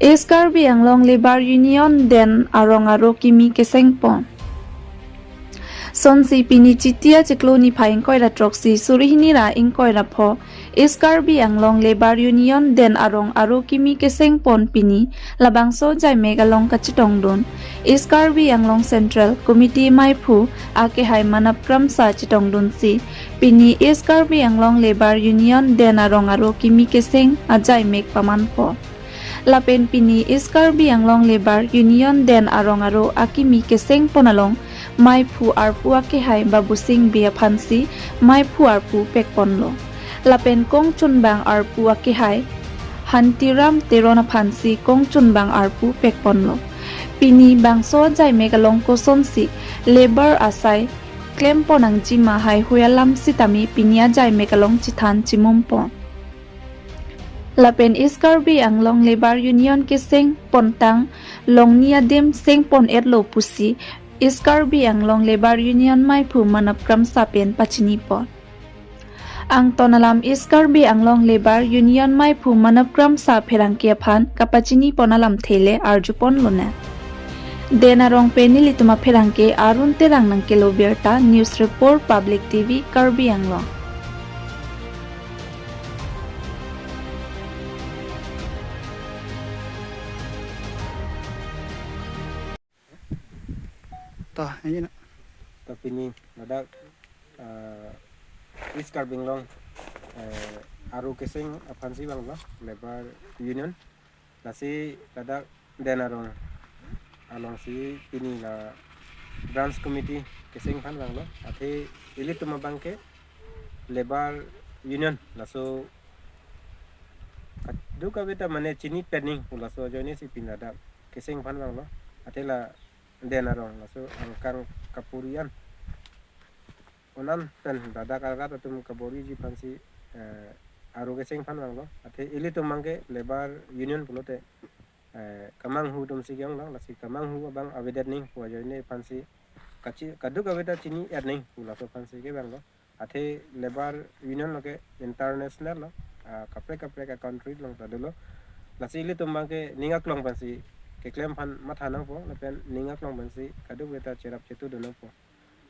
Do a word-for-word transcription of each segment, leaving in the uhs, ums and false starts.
East Karbi Anglong Labour Union Den Arong aro kimi kesengpon. Sonsi pini Chiti achiklo niphai ingkoi ra throksi suri hini ra ingkoi ra pho East Karbi Anglong Labour Union Den Arong aro kimi kesengpon pini labangso ajaimek along kachetongdun East Karbi Anglong Central Committee maiphu akehai Manap Kramsa chetongdunsi pini East Karbi Anglong Labour Union Den Arong aro kimi keseng ajaimek pamanpon. Lapen pini East Karbi Anglong Labour Union Den Arong aro akimi kesengpon along maiphu arpu akehai Babusing Bey aphansi maiphu arpu pekponlo. Lapen kongchunbang arpu akehai Hantiram Teron aphansi kongchunbang arpu pekponlo. Pini bangso ajaimek along kosonsi labour asai klempon nangjima haihui alam sitame pini ajaimek along chethan chimumpon. Lapen East Karbi Anglong Labour Union kesengpontang longni adim sengpon-etlo pusi East Karbi Anglong Labour Union maiphu Manap Kramsa pen pachinipon. Angton alam East Karbi Anglong Labour Union maiphu Manap Kramsa pherangke aphan kapachinipon alamthe le arjuponlonang. Den Arong pen nelitum apherangke Arun Terang nangkelo birta, News Report, Public T V, Karbi Anglong. Toh, ini na. Toh pini ladak, eh, East Karbi Anglong, eh, aro keseng aphansi vanglo, Labour Union. Lasi ladak Den Arong alongsi pini la Branch Committee keseng aphan vanglo. Athe ilitum abangke Labour Union laso kadokave ta mane chini pening pu laso ajoinesi pini ladak keseng aphan vanglo. Athe la Den Arong laso angkang kapuri an, un-an pen ladak arat atum kaboriji aphansi, eh, aro keseng aphan vanglo. Athe ilitum abangke Labour Union pulote, eh, kamanghu atumsi ke-onglo, lasi kamanghu abang avedet nangji pu ajoine aphansi kachi-, kadokave ta chini-et nangji pu laso aphansi kevanglo. Athe Labour Union lo ke international lo, ah, kaprek kaprek a-country along ta dolo. Lasi ilitum abangke ning aklong pensi keklem aphan matha nangpo, lapen ning aklong pensi kadokave ta cherap chetudun nangpo.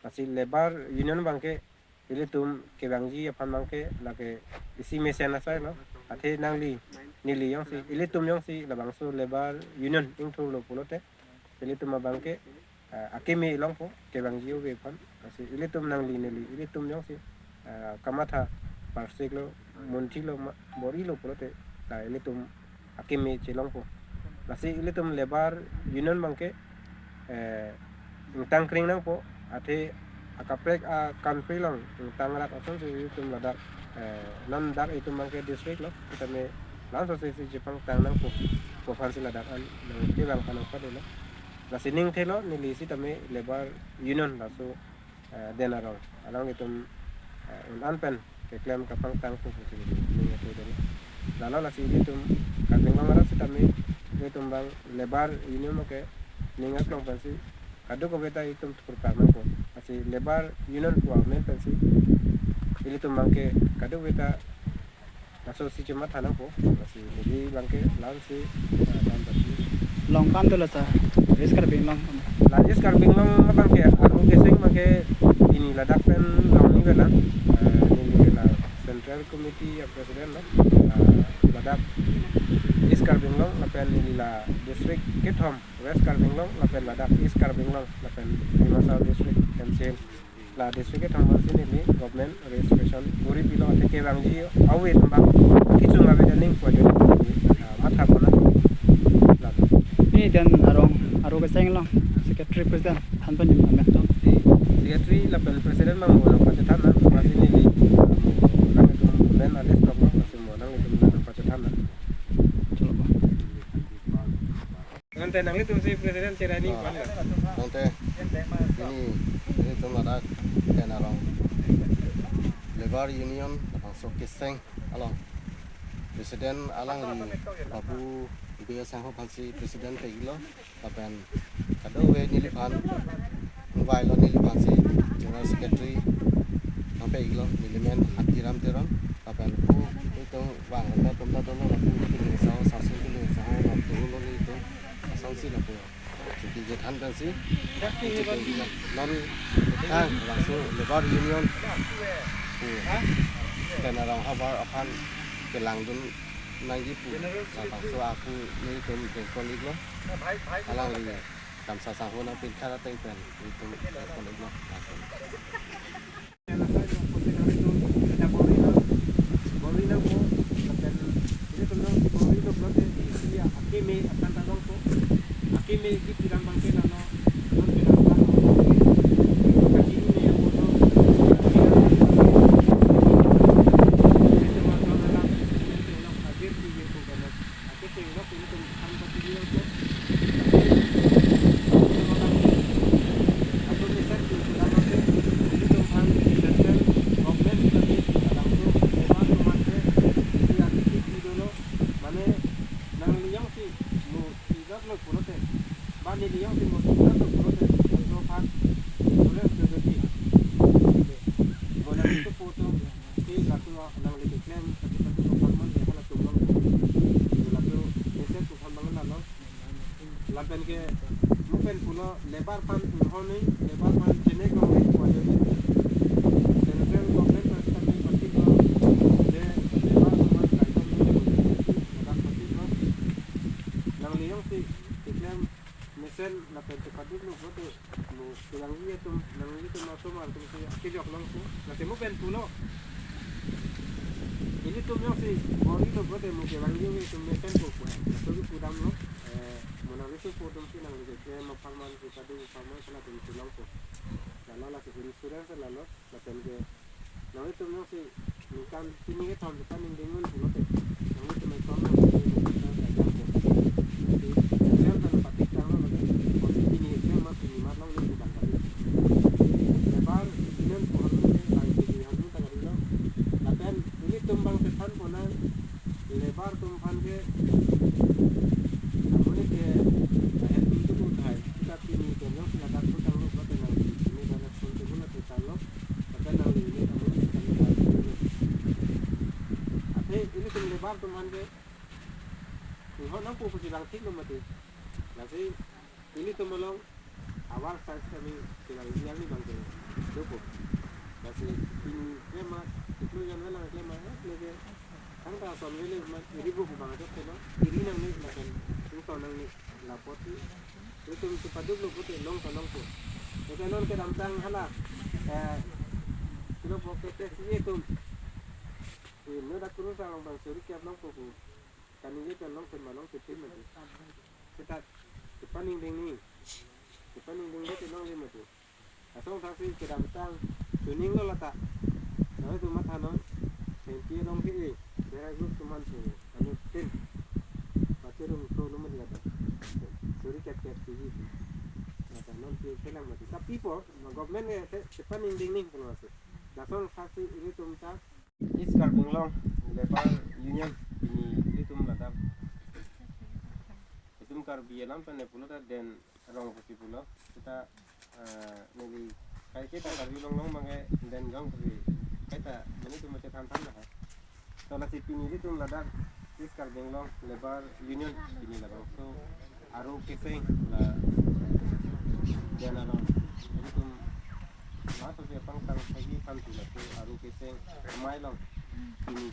Lasi Labour Union abangke ilitum kevangji aphan abangke lake isi mesen asai lo. Athe nangli neli jongsi, ilitum jongsi labangso Labour Union ingthurlo pulote ilitum abangke, eh, akeme longpo kevangji ove aphan. Lasi ilitum nangli neli ilitum jongsi, eh, kamatha parsiklo, munthilo, ma-, bor-ilo pulote, la ilitum akeme chelongpo. Lasi ilitum Labour Union abangke, eh, ingtang kring nangpo, athe akaprek a-country along ingtang rak asonsi ilitum ladak, eh, non dak itum abangke district lo, sitame la-an asonsi chepangtang nangpo pu aphansi ladak an nangkevang aphan nangpadolo. Lasi ningthelo neli sitame Labour Union laso, eh, Den Arong alanglitum, eh, un-an pen keklem kapangtangpo pusi neli ning athe dolo. Lalo lasi ilitum Karbi Anglong arat sitame ilitum abang Labour Union abangke ning aklong pensi kadokave ta itum thurpak nangpo. Lasi Labour Union pu amen pensi ilitum abangke kadokave ta lasosi chematha nangpo. Lasi neli abangke la-ansi, eh, dan basi. Long kam dolo sir, East Karbi Anglong. La East Karbi Anglong abangke aro keseng abangke pini ladak pen longni avelang. Eh, neli la Central Committee a-President lo. Eh, ladak East Karbi Anglong lapen neli la district kethom, West Karbi Anglong lapen ladak East Karbi Anglong lapen Dima Hasao district M C L. La district kethom aphansi neli government registration kuri pilo, athe kevangji ove atum abang kechung avedet nangji pu ajoine, ah, matha pon nang. La. Pini Den Arong aro keseng along secretary president aphan pen amen to. Secretary lapen president abang mo nangpachethan nang, lasi neli, ah, mo nanglitum amen a-list toklo, lasi mo nanglitum nangpachethan nang. Chalo ba. Nonte nanglitumsi president cheraining Ah, pon la. Nonte ini, ini tum ladak Den Arong Labour Union labangso keseng along president alangli Babu Bey asangho aphansi president pilo, lapen kadokave neliphan ingvailo, neliphansi general secretary Nangpek-iklo, nelimen Hantiram Teron, lapen pu itum vang anta atum ta dolo, lapu itum sa, Sarson itum sa, hai, lapu ulo itum, asonsi lapu. Chuti je than pensi, non thang labangso Labour Union pu, pen arong havar aphan kelangdun nangji pu, labangso ako nelitum dengkol-iklo, alangli damsa sangho nangpin khara ateng pen nelitum dengkol-iklo. Akeme aphan ta longpo. Akeme kipi ram abangke lalo. Non kedamtang akeme apo lo. Ake tenglok ilitum aphan pati dia ko. Atum mesen tu sudah mati, ilitum aphan central government tadi, alangtum Labour atum aphan ke isi aktivitas dolo, mane nangli jongsi mo tidak lo pulote, ba neli jongsi mo tidak lo pulote, laso aphan insurance do di. Mo nangli support do, si laso nangli keklem, tapi tapi performance dia hala tumlong. Laso mesen tu aphan bangun lalo. Lapen ke, mo pen pulo, Labour aphan inghon ni, Labour aphan chenek long ni, kuajo ni. Central government aphan sitame pati lo, je Labour aphan kaiton ni, kuajo ni, Labour pati lo. Nangli jongsi keklem mesen lapen chepaduk lo pulote, mo kevangji atum, nanglitum atum atum si akejok longpo. Lasi mo pen pulo, ilitum jongsi bor-ilo pulote mo kevangji atum mesenpo pu. Laso kepudamlo, eh, mo nangli support atum si nangli keklem apharman, chepaduk apharman si latum si longpo. Lalo lasi insurance lalo, lapen ke nanglitum jongsi ningkan pini kethom chepaningding un pulote, nanglitum ekdom nangli ningkan kajang ko. Jadi, saya kan pati tang lo, pini ke mat, pini mat long ni bang kali. Jadi, Labour Union ko hanu ke, lai ke hanu tang kali lo. Lapen ilitum bang kethan ko nang, Labour atum aphan ke, amun ke, eh, itu ko thai. Kita pini ke jongsi ladak ko tang lo, pulote nangli pini ke responsible ate tang lo. Lapen nangli ini amun ini kami tahu. Ate ilitum Labour atum aphan ke, inghon nangpo pusi bang thik lo mati. Lasi ilitum along avar size kami kelang yang ni bang ke dopo. Lasi pini klem ma, iklo jan velang klem ma, eh, lege. Tangta ason vele ma, iri bu bang ajok ke lo, iri nangne, lapen ington nangne, lapotsi ilitum chepaduk lo pulote longpo longpo. Lapen non kedamtang hala, eh, kilo po ke te si itum. Ino dak kurusar along bang suri kep longpo pu. Kaningje pen longpo ma longpo tim mati. Seta chepaningding ni. Chepaningding de te longle mati. Lason thaksi kedamtang tuning lo lata. Nangtum mathanon. Hempi along ke e. Berai group atum aphan si anuttin pachirung to lo mati lata. Suri kep kep tiji. Lata non ke kelang mati. Tapi po, ma government ke te chepaningding ni pulo si. Lason thaksi ilitum ta East Karbi Anglong Labour Union pini ilitum ladak. Itum Karbi alam pen pulo ta den rong pusi pulo. Kita, eh, neli kaike ta Karbi Anglong along abangke den rong pusi. Kaita mene itum macet than than lah. To lasi pini ilitum ladak East Karbi Anglong Labour Union pini labangso aro keseng la den along. Ilitum laso si apangtang lagi aphan tu laso aro keseng amei along pini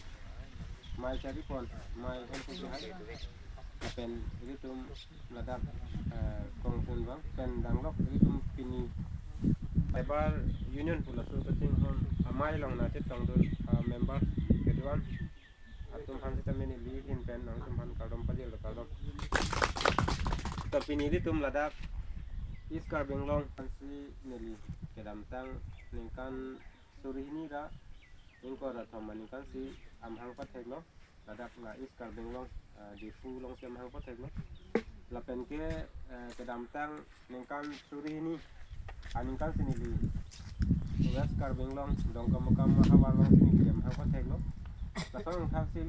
amei charipon, amei enpon hai. Lapen ilitum ladak, eh, kongpon abang pen danglok ilitum pini Labour Union pu laso kachinghon amei along nangchetongdun, eh, member kedo-an atum aphan sitame neli ahin pen nangtum aphan kardom pajirlo, kardom. To pini ilitum ladak East Karbi Anglong aphansi neli kedamtang ningkan suri hini ra ingkoi ra thom aningkan si amahang patheklo. Ladak la East Karbi Anglong, eh, Diphu along si amahang patheklo. Lapen ke, eh, kedamtang ningkan suri hini aningkan si neli West Karbi Anglong Dongkamukam ahavar along si neli amahang patheklo. Lason thaksi